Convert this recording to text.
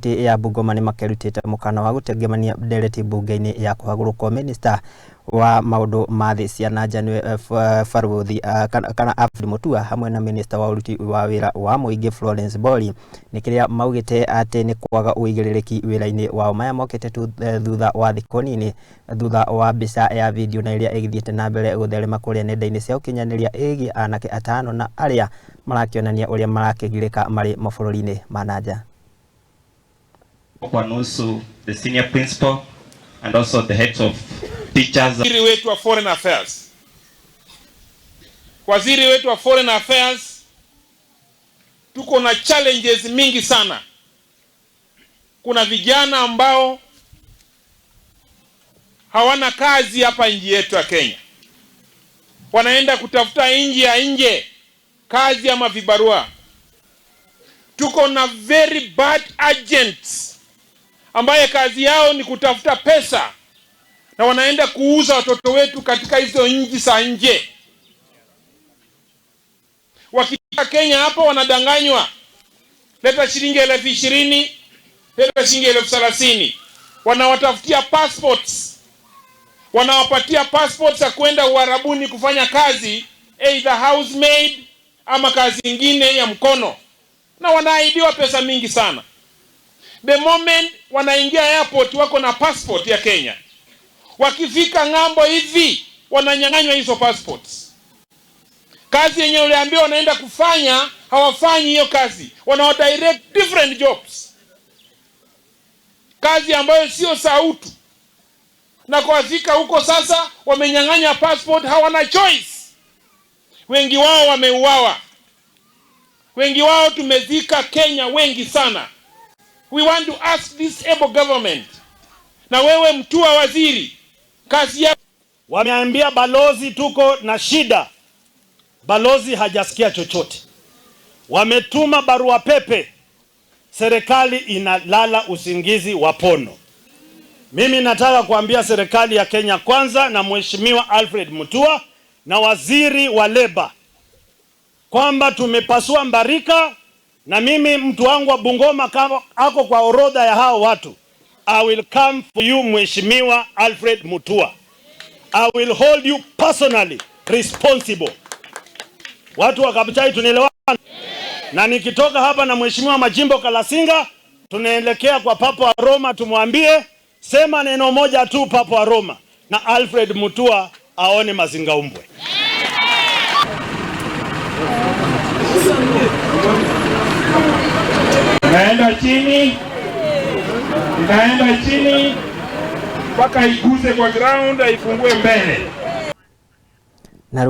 Kaunti ya Bungoma nĩ makerutĩte mũkana wa gũtengemania ndereti mbunge-inĩ ya kũhagũrũkwo minista wa maũndũ ma thĩ cia na nja nĩwe Barũthi kana Alfred Mutua hamwe na minista wa ũruti wa wĩra wa mũingĩ Florence Bori nĩ kĩrĩa maugĩte atĩ nĩ kwaga ũigĩrĩrĩki wĩra-inĩ wao. Maya mokĩte tu thutha wa thikũ nini thutha wa mbica ya video na ĩrĩa ĩgĩthiĩte na mbere gũtherema kũrĩa nenda-inĩ cia ũkinyanĩria ĩgiĩ anake atano na arĩa marakĩonania ũrĩa marakĩgirĩka marĩ mabũrũri-inĩ ma na nja. Kwa nusu the senior principal and also the heads of teachers. Waziri wetu wa Foreign Affairs, waziri wetu wa Foreign Affairs, tuko na challenges mingi sana. Kuna vijana ambao hawana kazi hapa nchi yetu ya Kenya, wanaenda kutafuta nchi ya nje kazi ama vibarua. Tuko na very bad agents ambaye kazi yao ni kutafuta pesa na wanaenda kuuza watoto wetu katika hizo nchi za nje. Wakifika Kenya hapo wanadanganywa, leta shilingi 20,000, leta shilingi 30,000. Wanawatafutia passports, wanawapatia passports za kwenda Uarabuni kufanya kazi, either housemaid ama kazi ingine ya mkono, na wanaahidiwa pesa mingi sana. The moment wanaingia airport wako na passport ya Kenya, wakifika ng'ambo hivi wananyang'anywa hizo passports. Kazi yenye uliambiwa wanaenda kufanya hawafanyi hiyo kazi, wanawa direct different jobs, kazi ambayo sio sautu. Na kuwafika huko sasa wamenyang'anya passport, hawana choice. Wengi wao wameuawa, wengi wao tumezika Kenya wengi sana. We want to ask this able government, na wewe Mutua waziri, kazi ya Wameambia balozi tuko na shida, balozi hajasikia chochote. Wametuma barua pepe, serikali inalala usingizi wa pono. Mimi nataka kuambia serikali ya Kenya Kwanza na Mheshimiwa Alfred Mutua na waziri wa leba kwamba tumepasua mbarika, na mimi mtu wangu wa Bungoma kama ako kwa orodha ya hao watu. I will come for you, Mheshimiwa Alfred Mutua. I will hold you personally responsible. Watu wa Kabuchai tunaelewana? Na nikitoka hapa na Mheshimiwa Majimbo Kalasinga tunaelekea kwa Papa wa Roma, tumwambie sema neno moja tu Papa wa Roma, na Alfred Mutua aone mazingaumbwe. Inaenda chini, inaenda chini mpaka iguse kwa ground, aifungue mbele.